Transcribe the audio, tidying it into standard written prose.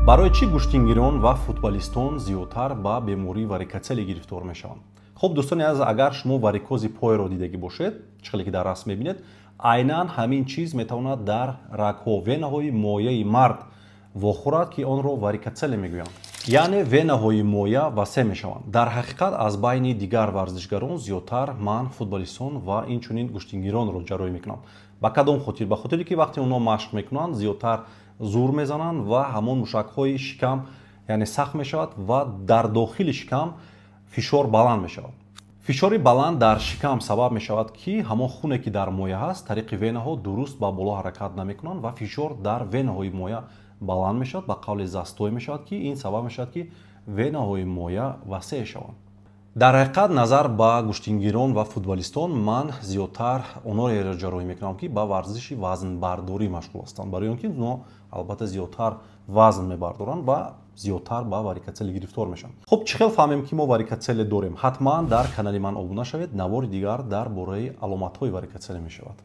Барои чӣ гӯштингирон ва футболистон зиёдтар ба бемории варикоцеле гирифтор мешаванд? Хуб, дӯстони азиз, агар шумо варикози пойро дидагӣ бошед, чӣ хеле ки дар расм мебинед, айнан ҳамин чиз метавонад дар рагҳо, венаҳои мояи мард вохӯрад, ки онро варикоцеле мегӯянд. Яъне венаҳои моя васеъ мешаванд. Дар ҳақиқат аз байни дигар варзишгарон зиёдтар ман футболистон ва инчунин гӯштингиронро ҷарроҳӣ мекунам. Ба кадом хотир? Ба хотире ки вақте онҳо машқ мекунанд, зиёдтар зур мезананд ва ҳамон мушакҳои шикам, яъне сахт мешавад ва дар дохили шикам фишор баланд мешавад. Фишори баланд дар шикам сабаб мешавад, ки ҳамон хуне, ки дар моя ҳаст, тариқи венаҳо дуруст ба боло ҳаракат намекунанд ва фишор дар венаҳои моя баланд мешавад, ба қавли застой мешавад, ки ин сабаб мешавад, ки венаҳои моя васеъ шаванд. Дар ҳақиқат назар ба гӯштингирон ва футболистон ман зиёдтар онҳоеро ҷарроҳӣ мекунам, ки ба варзиши вазнбардорӣ машғул ҳастанд, барои он ки онҳо албатта зиёдтар вазн мебардоранд ва зиёдтар ба варикоцеле гирифтор мешаванд. Хуб, чӣ хел фаҳмем, ки мо варикоцеле дорем? Ҳатман дар канали ман обуна шавед, навори дигар дар бораи аломатҳои варикоцеле мешавад.